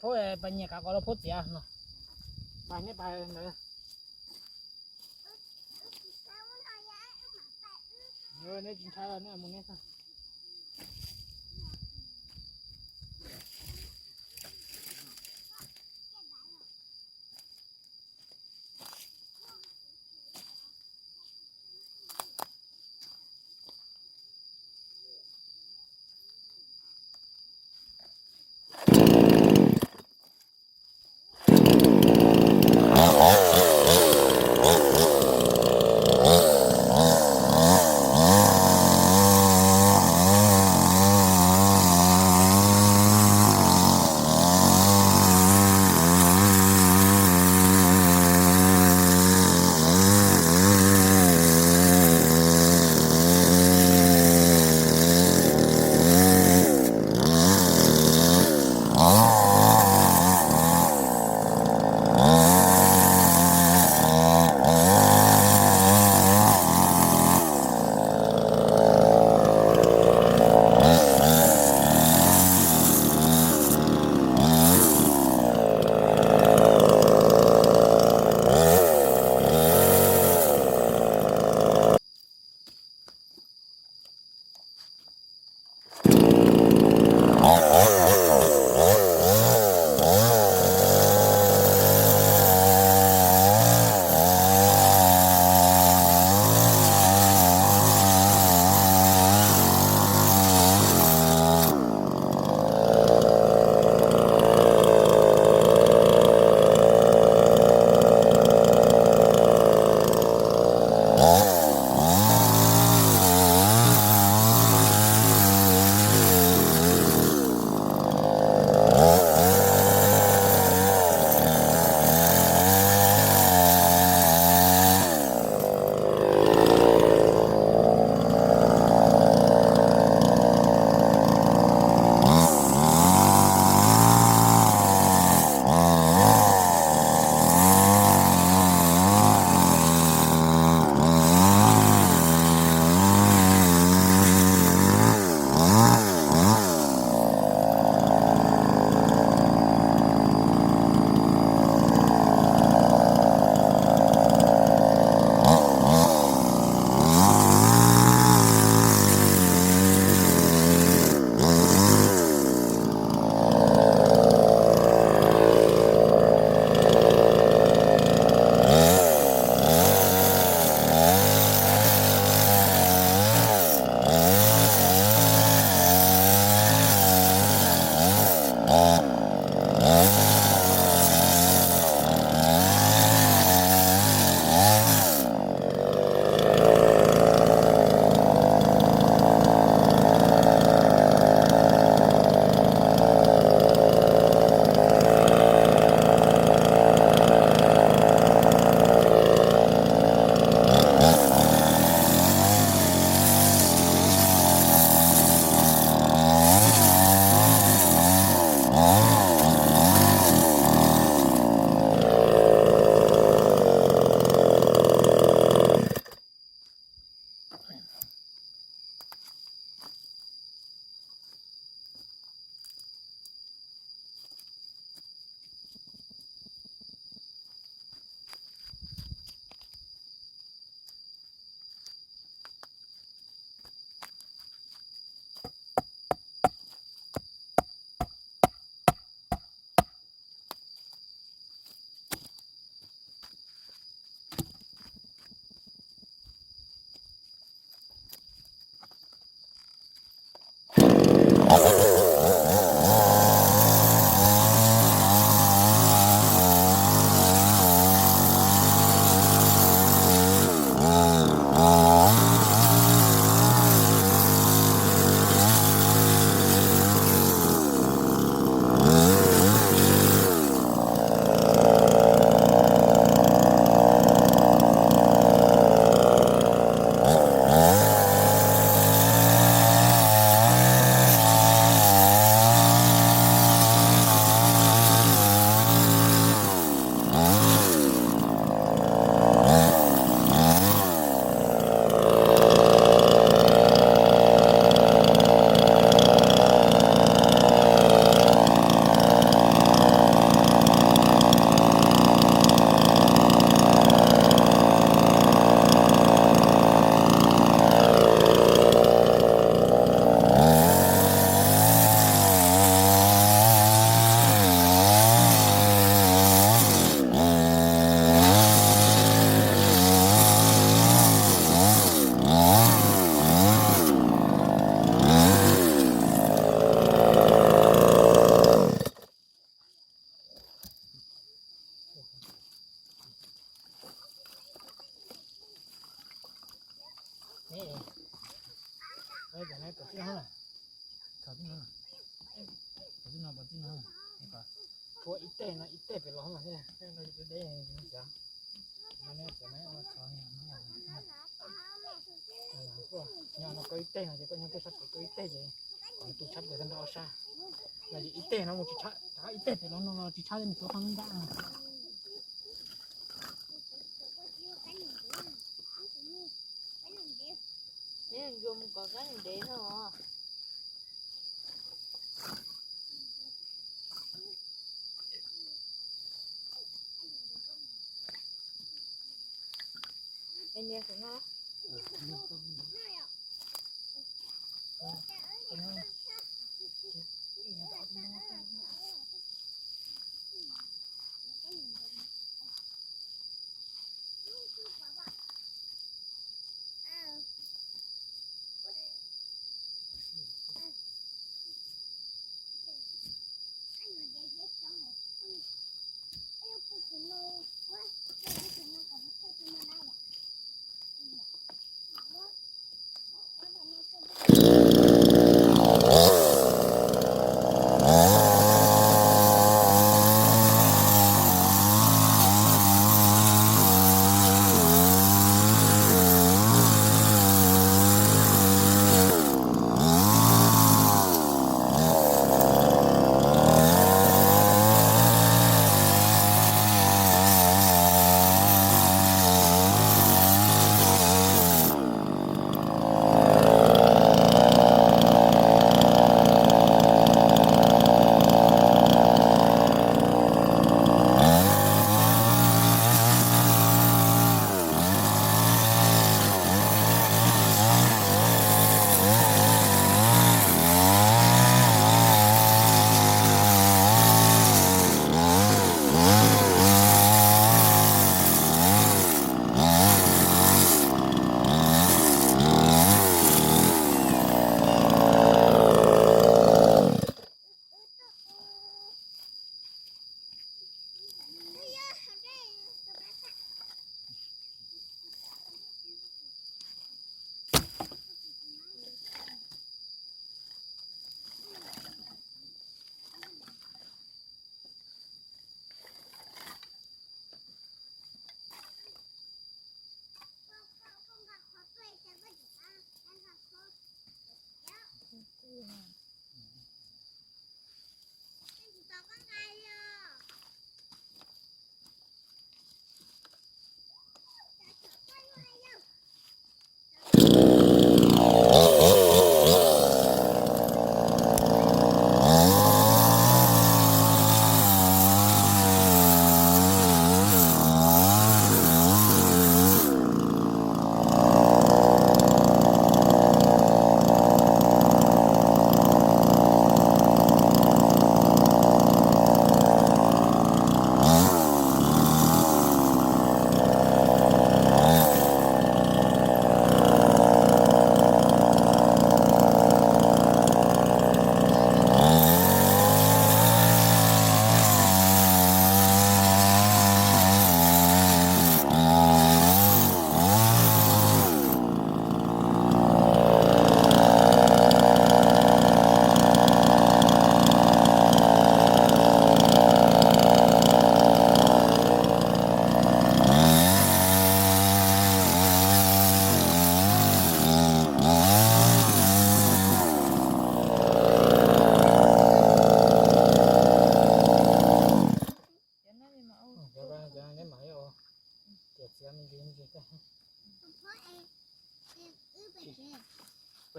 Pab, pab nyiam kav ko los phob txiav no. Pab neb pab ntawd. Neb tsis ntshai los neb mus neb xwb. Ua ib teg no, ib teg pem los thiab, no, no koj ib teg no ces koj nyob tej sab pem, koj ib teg ces kuv tu sab pem tag nrho ob sab. Los ces ib teg no mus tsis tshab, ib teg pem los no los tsis tshab li mus tuav qhov ntab. Neb ncua mus kom kab ntev no.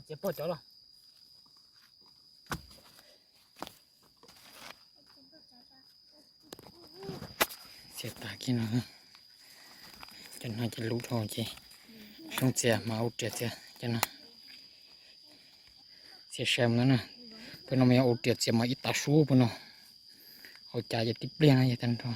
Txiav pog cov los. Txiav tas kiag no, cov no ces lub dhau ces soob txiav mas ua riam txiav cov no. Txiav sai mus no na, pab no mas yog ua riam txiav mas ib tav su pab no. Hauv cav ces tib pliag no yog tag nrho.